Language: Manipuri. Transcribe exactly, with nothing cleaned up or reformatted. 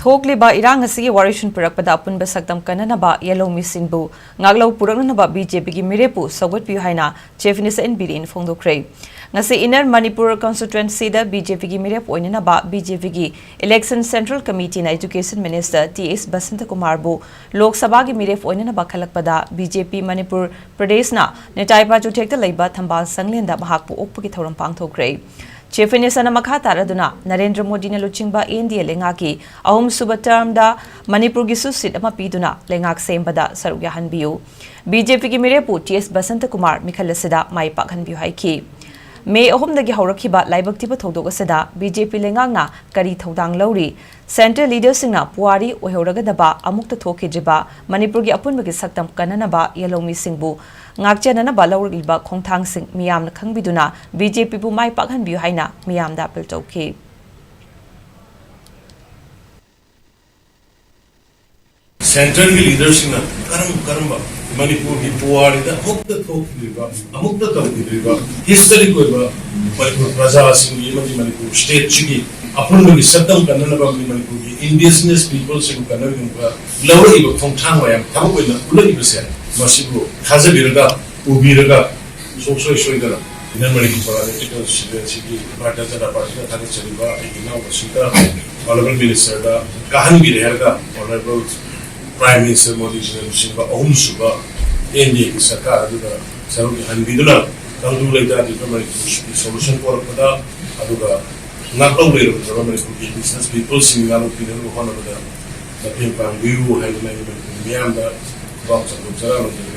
ꯊꯣꯛꯂꯤꯕ ꯏꯔꯥꯡ ꯑꯁꯤꯒꯤ ꯋꯥꯔꯣꯏꯁꯤꯟ ꯄꯨꯔꯛꯄꯗ ꯑꯄꯨꯟꯕ ꯁꯛꯇꯝ ꯀꯟꯅꯅꯕ ꯌꯦꯜꯍꯧꯃꯤꯁꯤꯡꯕꯨ ꯉꯥꯛꯂꯧ ꯄꯨꯔꯛꯅꯅꯕ ꯕꯤ ꯖꯦ ꯄꯤꯒꯤ ꯃꯤꯔꯦꯞꯄꯨ ꯁꯧꯒꯠꯄꯤꯌꯨ ꯍꯥꯏꯅ Chief Minister ꯑꯦꯟ ꯕꯤꯔꯦꯟ ꯐꯣꯡꯗꯣꯛꯈ꯭ꯔꯦ꯫ ꯉꯁꯤ ꯏꯟꯅꯔ ꯃꯅꯤꯄꯨꯔ ꯀꯟꯁꯇꯤꯇ꯭ꯋꯦꯟꯁꯤꯗ ꯕꯤ ꯖꯦ ꯄꯤꯒꯤ ꯃꯤꯔꯦꯞ ꯑꯣꯏꯅꯅꯕ ꯕꯤ ꯖꯦ ꯄꯤꯒꯤ ꯏꯂꯦꯛꯁꯟ ꯁꯦꯟꯇ꯭ꯔꯦꯜ ꯀꯃꯤꯇꯤꯅ ꯏꯖꯨꯀꯦꯁꯟ ꯃꯤꯅꯤꯁꯇꯔ ꯇꯤ ꯑꯦꯁ ꯕꯁꯟꯇꯀꯨꯃꯥꯔꯕꯨ ꯂꯣꯛ ꯁꯚꯥꯒꯤ ꯃꯤꯔꯦꯞ ꯑꯣꯏꯅꯅꯕ ꯈꯜꯂꯛꯄꯗ ꯕꯤ ꯖꯦ ꯄꯤ ꯃꯅꯤꯄꯨꯔ ꯄ꯭ꯔꯗꯦꯁꯅ ꯅꯤꯇꯥꯏ ꯄꯥꯆꯨꯊꯦꯛꯇ ꯂꯩꯕ ꯊꯝꯕꯥꯜ ꯁꯪꯂꯦꯟꯗ ꯃꯍꯥꯛꯄꯨ ꯑꯣꯛꯄꯒꯤ ꯊꯧꯔꯝ ꯄꯥꯡꯊꯣꯛꯈ꯭ꯔꯦ꯫ Chief Ministerꯅ ꯃꯈꯥ ꯇꯥꯔꯗꯨꯅ ꯅꯔꯦꯟꯗ꯭ꯔ ꯃꯣꯗꯤꯅ ꯂꯨꯆꯤꯡꯕ ꯑꯦꯟ ꯗꯤ ꯑꯦ ꯂꯩꯉꯥꯛꯀꯤ ꯑꯍꯨꯝꯁꯨꯕ ꯇꯔꯝꯗ ꯃꯅꯤꯄꯨꯔꯒꯤꯁꯨ ꯁꯤꯠ ꯑꯃ ꯄꯤꯗꯨꯅ ꯂꯩꯉꯥꯛ ꯁꯦꯝꯕꯗ ꯁꯔꯨꯛ ꯌꯥꯍꯟꯕꯤꯌꯨ꯫ ꯕꯤ ꯖꯦ ꯄꯤꯒꯤ ꯃꯤꯔꯦꯞꯄꯨ ꯇꯤ ꯑꯦꯁ ꯕꯁꯟꯇꯀꯨꯃꯥꯔ ꯃꯤꯈꯜ ꯑꯁꯤꯗ ꯃꯥꯏ ꯄꯥꯛꯍꯟꯕꯤꯌꯨ ꯍꯥꯏꯈꯤ꯫ ꯃꯦ ꯑꯍꯨꯝꯗꯒꯤ ꯍꯧꯔꯛꯈꯤꯕ ꯂꯥꯏꯕꯛ ꯊꯤꯕ ꯊꯧꯗꯣꯛ ꯑꯁꯤꯗ ꯕꯤ ꯖꯦ ꯄꯤ ꯂꯩꯉꯥꯛꯅ ꯀꯔꯤ ꯊꯧꯗꯥꯡ ꯂꯧꯔꯤ? ꯁꯦꯟꯇ꯭ꯔꯦꯜ ꯂꯤꯗꯔꯁꯤꯡꯅ ꯄꯨꯋꯥꯔꯤ ꯑꯣꯏꯍꯧꯔꯒꯗꯕ ꯑꯃꯨꯛꯇ ꯊꯣꯛꯈꯤꯗ꯭ꯔꯤꯕ ꯃꯅꯤꯄꯨꯔꯒꯤ ꯑꯄꯨꯟꯕꯒꯤ ꯁꯛꯇꯝ ꯀꯟꯅꯅꯕ ꯌꯦꯜꯍꯧꯃꯤꯁꯤꯡꯕꯨ ꯉꯥꯛꯆꯅꯅꯕ ꯂꯧꯔꯛꯂꯤꯕ ꯈꯣꯡꯊꯥꯡꯁꯤꯡ ꯃꯤꯌꯥꯝꯅ ꯈꯪꯕꯤꯗꯨꯅ ꯕꯤ ꯖꯦ ꯄꯤꯕꯨ ꯃꯥꯏ ꯄꯥꯛꯍꯟꯕꯤꯌꯨ ꯍꯥꯏꯅ ꯃꯤꯌꯥꯝꯗ ꯑꯄꯤꯜ ꯇꯧꯈꯤ꯫ ꯁꯦꯟꯇ꯭ꯔꯦꯜꯒꯤ ꯂꯤꯗꯔꯁꯤꯡꯅ ꯀꯔꯝ ꯀꯔꯝꯕ ꯃꯅꯤꯄꯨꯔꯒꯤ ꯄꯨꯋꯥꯔꯤꯗ ꯑꯃꯨꯛꯇ ꯊꯣꯛꯈꯤꯗ꯭ꯔꯤꯕ, ꯑꯃꯨꯛꯇ ꯇꯧꯈꯤꯗ꯭ꯔꯤꯕ ꯍꯤꯁꯇꯣꯔꯤꯛ ꯑꯣꯏꯕ ꯃꯅꯤꯄꯨꯔ ꯄ꯭ꯔꯖꯥꯁꯤꯡꯒꯤ ꯑꯃꯗꯤ ꯃꯅꯤꯄꯨꯔ ꯁ꯭ꯇꯦꯠꯁꯤꯒꯤ ꯑꯄꯨꯟꯕꯒꯤ ꯁꯛꯇꯝ ꯀꯟꯅꯅꯕ ꯑꯃꯗꯤ ꯃꯅꯤꯄꯨꯔꯒꯤ ꯏꯟꯗꯤꯖꯤꯅꯁ ꯄꯤꯄꯜꯁꯤꯡꯕꯨ ꯀꯟꯅꯕꯒꯤꯗꯃꯛꯇ ꯂꯧꯔꯛꯏꯕ ꯈꯣꯡꯊꯥꯡ ꯃꯌꯥꯝ ꯊꯕꯛ ꯑꯣꯏꯅ ꯎꯠꯂꯛꯏꯕꯁꯦ, ꯃꯁꯤꯕꯨ ꯊꯥꯖꯕꯤꯔꯒ, ꯎꯕꯤꯔꯒ, ꯁꯨꯡꯁꯣꯏ ꯁꯣꯏꯗꯅ ꯏꯟꯅꯔ ꯃꯅꯤꯄꯨꯔ ꯄꯣꯂꯤꯇꯤꯀꯦꯜ ꯁꯤꯚꯤꯌꯔꯁꯤꯒꯤ ꯚꯥꯔꯇꯤꯌ ꯖꯅꯇꯥ ꯄꯥꯔꯇꯤꯅ ꯊꯥꯒꯠꯆꯔꯤꯕ ꯑꯩꯒꯤ ꯏꯅꯥꯎꯄꯥꯁꯤꯡꯗ ꯑꯣꯅꯔꯦꯕꯜ ꯃꯤꯅꯤꯁꯇꯔꯗ ꯀꯥꯍꯟꯕꯤꯔꯦ ꯍꯥꯏꯔꯒ ꯑꯣꯅꯔꯦꯕꯜ ꯄ꯭ꯔꯥꯏꯝ ꯃꯤꯅꯤꯁꯇꯔ ꯃꯣꯗꯤꯖꯤꯅ ꯂꯨꯆꯤꯡꯕ ꯑꯍꯨꯝꯁꯨꯕ ꯑꯦꯟ ꯗꯤ ꯑꯦꯒꯤ ꯁꯔꯀꯥꯔ ꯑꯗꯨꯗ ꯁꯔꯨꯛ ꯌꯥꯍꯟꯕꯤꯗꯨꯅ ꯇꯪꯗꯨ ꯂꯩꯇꯥꯗ꯭ꯔꯤꯕ ꯃꯅꯤꯄꯨꯔꯒꯤ ꯁꯣꯂꯨꯁꯟ ꯄꯣꯔꯛꯄꯗ, ꯑꯗꯨꯒ ꯉꯥꯛꯂꯧ ꯂꯩꯔꯝꯗ꯭ꯔꯕ ꯃꯅꯤꯄꯨꯔꯒꯤ ꯏꯟꯗꯤꯖꯤꯅꯁ ꯄꯤꯄꯜꯁꯤꯡ ꯉꯥꯛꯂꯧ ꯄꯤꯅꯕ ꯍꯣꯠꯅꯕꯗ ꯃꯇꯦꯡ ꯄꯥꯡꯕꯤꯌꯨ ꯍꯥꯏꯗꯨꯅ ꯑꯩꯅ ꯃꯅꯤꯄꯨꯔ ꯃꯤꯌꯥꯝꯗ ꯈꯨꯕꯥꯛ ꯆꯥꯎꯊꯣꯛꯆꯔꯝꯕꯅꯤ꯫